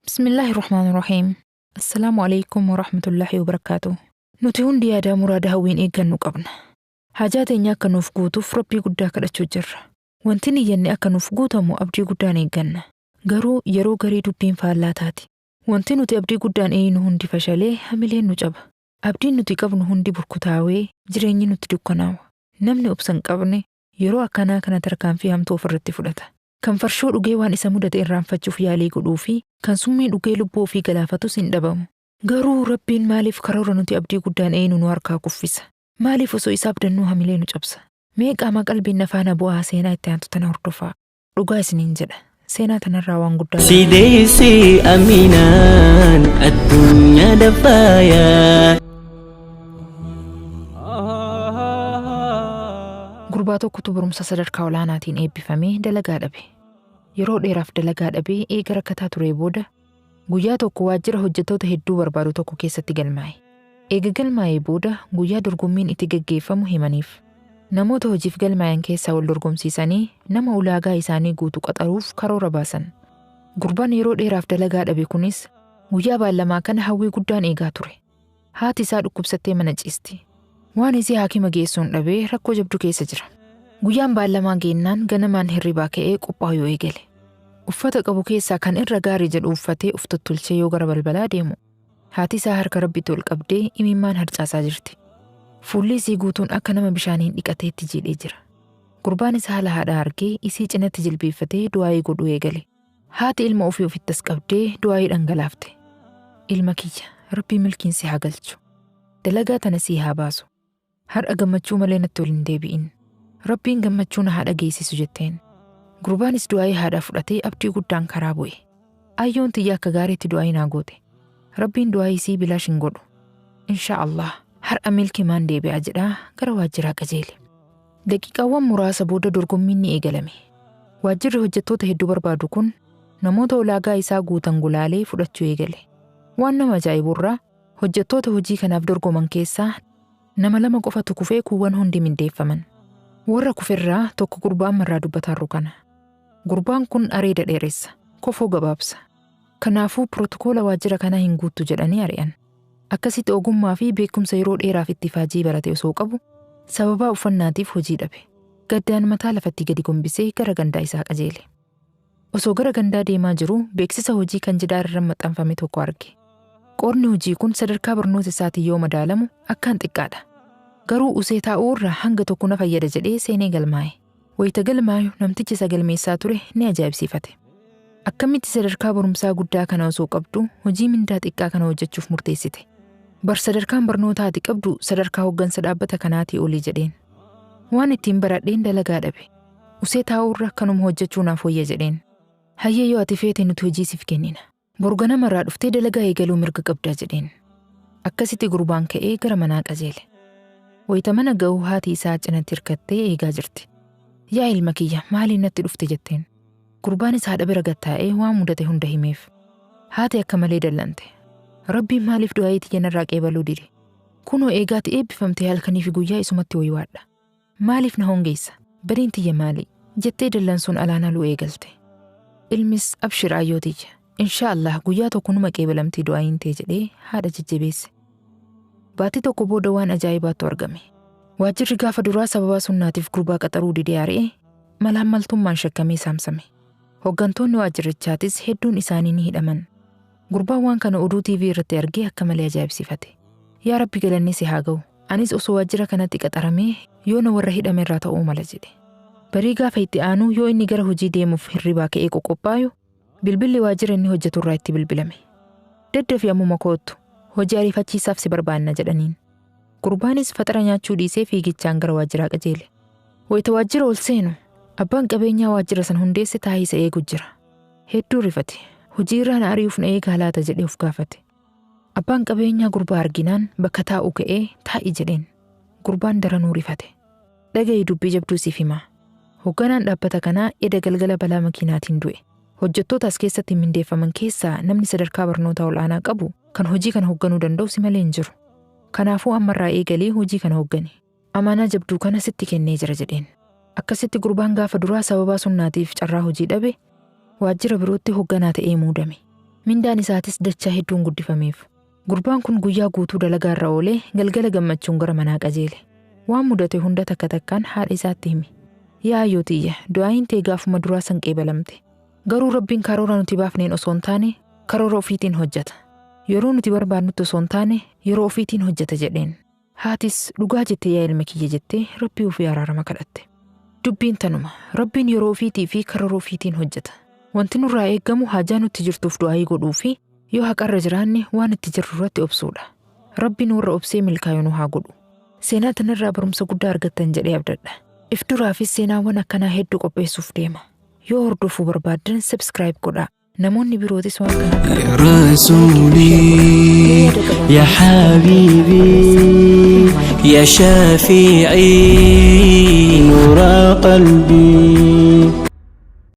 Bismillaahi Rahmaani Rahiim. Assalaamu alaikum wa rahmatullaahi wa barakaatu. Nuti hundi yaadaa muraada hawwiin eeggannu qabna. Haajaa teenya akka nuuf guutuuf Rabbii guddaa kadhachuu jirra. Wanti niyyanne akka nuuf guutamu abdii guddaan eegganna. Garuu yeroo garii dubbiin faallaa taati. Wanti nuti abdii guddaan eeyinu hundi fashalee hamileen nu caba. Abdiin nuti qabnu hundi burkutaawee jireenyi nutti dukkanaawa. Namni obsa hin qabne yeroo akkanaa kana tarkaanfii hamtuu ofirratti fudhata. Kan farshoo dhugee waan isa mudate irraanfachuuf yaalii godhuu fi kan summii dhugee lubbuu ofii galaafatus hin dhabamu. Garuu Rabbiin maaliif karoora nuti abdii guddaan eeyinu nu harkaa kuffisa? Maaliif osoo isa abdannuu hamilee nu cabsa? Mee qaama qalbiin na faana bu'aa seenaa itti aantu tana hordofaa. Dhugaa isiniin jedha. Seenaa tanarraa waan guddaa Si deessee Aminaan addunyaa dafaayaa. Gurbaa tokkotu barumsa sadarkaa olaanaatiin eebbifamee dalagaa dhabe. Yeroo dheeraaf dalagaa dhabee eega rakkataa turee booda guyyaa tokko waajjira hojjettoota hedduu barbaadu tokko keessatti galmaa'e. Eega galmaa'ee booda guyyaa dorgommiin itti gaggeeffamu himaniif. Namoota hojiif galmaa'an keessaa wal dorgomsiisanii nama ulaagaa isaanii guutu qaxaruuf karoora baasan. Gurbaan yeroo dheeraaf dalagaa dhabe kunis guyyaa baallamaa kana hawwii guddaan eegaa ture. Haati isaa dhukkubsattee mana ciisti. Waan isii haakima geessuun dhabee rakkoo jabduu keessa jira. Guyyaan baallamaa geennaan ganamaan hirribaa ka'ee qophaa'uu eegale. Uffata qabu keessaa kan irra gaarii jedhu uffatee of tottolchee yoo gara balbalaa deemu haati isaa harka rabbitti ol qabdee imimmaan harcaasaa jirti. Fuulli isii guutuun akka nama bishaaniin dhiqateetti jiidhee jira. Gurbaanis haala haadhaa argee isii cinatti jilbeeffatee du'aayii godhuu eegale. Haati ilma ofii ofitti as qabdee du'aayii dhangalaafte. Ilma kiyya, Rabbii milkiin si haa galchu. Dalagaa tana sii haa baasu. Har'a gammachuu malee natti ol hin deebi'in. Rabbiin gammachuu na haa dhageessisu jetteen. Gurbaanis du'aayii haadhaa fudhatee abdii guddaan karaa bu'e. Ayyoon tiyya akka gaariitti du'aayii naa goote. Rabbiin du'aayii isii bilaash hin godhu. Inshaa Allah har'a milkimaan deebi'a jedhaa gara waajjiraa qajeele. Daqiiqaawwan muraasa booda dorgommiin ni eegalame. Waajjirri hojjettoota hedduu barbaadu kun namoota ulaagaa isaa guutan gulaalee fudhachuu eegale. Waan nama ajaa'iburraa hojjettoota hojii kanaaf dorgoman keessaa nama lama qofatu kufee kuuwwan hundi mindeeffaman. Warra kuferraa tokko gurbaa ammarraa dubbataarru kana. Gurbaan kun areeda dheeressa, kofoo gabaabsa. Kanaafuu pirotokoola waajjira kanaa hin guuttu jedhanii ari'an. Akkasitti ogummaa fi beekumsa yeroo dheeraaf itti faajii barate osoo qabu sababaa uffannaatiif hojii dhabe. Gaddaan mataa lafatti gadi gombisee gara gandaa isaa qajeele. Osoo gara gandaa deemaa jiruu beeksisa hojii kan jidaara irra maxxanfame tokko arge. Qorni hojii kun sadarkaa barnoota isaatiin yoo madaalamu akkaan xiqqaadha. Garuu usee taa'uu irra hanga tokko na fayyada jedhee seenee galmaa'e. Wayita galmaayu namtichi isa galmeessaa ture ni ajaa'ibsiifate. Akkamitti sadarkaa barumsaa guddaa kana osoo qabdu hojii mindaa xiqqaa kana hojjechuuf murteessite? Bar sadarkaan barnootaa ati qabdu sadarkaa hoggansa dhaabbata kanaatii olii jedheen. Waan ittiin baradheen dalagaa dhabe. Usee taa'uu irra kanuma hojjechuu naaf wayya jedheen. Hayyee yoo ati feete nuti hojii siif kennina. Boru ganamarraa dhuftee dalagaa eegaluu mirga qabdaa jedheen. Akkasitti gurbaan ka'ee gara manaa qajeele. Wayita mana ga'uu haati isaa cinatti hirkattee eegaa jirti. Yaa ilma kiyya maaliin natti dhufte jetteen. Gurbaanis haadha bira gattaa'ee waan mudate hunda himeef. Haati akka malee dallante. Rabbiin maaliif du'aayii tiyya narraa qeebaluu dide? Kunoo eegaati eebbifamtee halkanii fi guyyaa isumatti waywaadha. Maaliif na hongeessa? Badiin tiyya maali? Jettee dallansuun alaan haluu eegalte. Ilmis abshir ayyoo tiyya. Inshaa Allah guyyaa tokko numa qeebalamtii du'aayiin tee jedhee haadha jajjabeesse. Baatii tokko booda waan ajaa'ibaatu argame. Waajjirri gaafa duraa sababaa sunnaatiif gurbaa qaxaruu didee ari'e malaammaltummaan shakkamee saamsame. Hoggantoonni waajjirichaatis hedduun isaanii ni hidhaman. Gurbaan waan kana oduu TV irratti argee akka malee ajaa'ibsiifate. Yaa Rabbi galanni si haa ga'u. Anis osoo waajjira kanatti qaxaramee yoona warra hidhame irraa ta'uu mala jedhe. Barii gaafa itti aanu yoo inni gara hojii deemuuf hirribaa ka'ee qoqophaayu bilbilli waajjira inni hojjetu irraa itti bilbilame. Daddafi ammuma koottu hojii ariifachiisaaf si barbaanna jedhaniin. Gurbaanis faxara nyaachuu dhiisee fiigichaan gara waajjiraa qajeele. Wayita waajjira ol seenu abbaan qabeenyaa waajjira san hundeesse taa'ee isa eegu jira. Hedduu rifate. Hojii irraa na ari'uuf na eegaa laata jedhee of gaafate. Abbaan qabeenyaa gurbaa arginaan bakka taa'u ka'ee taa'i jedheen. Gurbaan daranuu rifate. Dhaga'i dubbii jabduu siif himaa. Hoogganaan dhaabbata kanaa eda galgala balaa makiinaatiin du'e. Hojjettoota as keessatti mindeeffaman keessaa namni sadarkaa barnootaa ol'aanaa qabu kan hojii kana hoogganuu danda'u si malee hin jiru. Kanaafuu ammarraa eegalee hojii kana hooggani. Amaanaa jabduu kana sitti kennee jira jedheen. Akkasitti gurbaan gaafa duraa sababaa sunnaatiif carraa hojii dhabe waajjira birootti hoogganaa ta'ee muudame. Mindaan isaatis dachaa hedduun guddifameef. Gurbaan kun guyyaa guutuu dalagaa irra oolee galgala gammachuun gara manaa qajeele. Waan mudate hunda takka takkaan haadha isaatti hime. Yaa ayyoo tiyya, du'aayin tee gaafuma duraa san qeebalamte. Garuu Rabbiin karoora nuti baafneen osoo hin taane karoora ofiitiin hojjeta. Yeroo nuti barbaadnutti osoo hin taane yeroo ofiitiin hojjeta jedheen. Haatis dhugaa jette yaa ilma kiyya jettee Rabbii ofii araarama kadhatte. Dubbiin tanuma. Rabbiin yeroo ofiitii fi karoora ofiitiin hojjeta. Wanti nurraa eeggamu haajaa nutti jirtuuf du'aayii godhuu fi yoo haqarra jiraanne waan itti jirru irratti obsuudha. Rabbiin warra obsee milkaa'u nu haa godhu. Seenaa tanarraa barumsa guddaa argattan jedhee abdadha. If duraafis seenaawwan akkanaa hedduu qopheessuuf deema. Yoo hordofuu barbaaddan subscribe godhaa. Namoonni birootis waan kana akka يا رسولي يا حبيبي يا شافعي نور قلبي.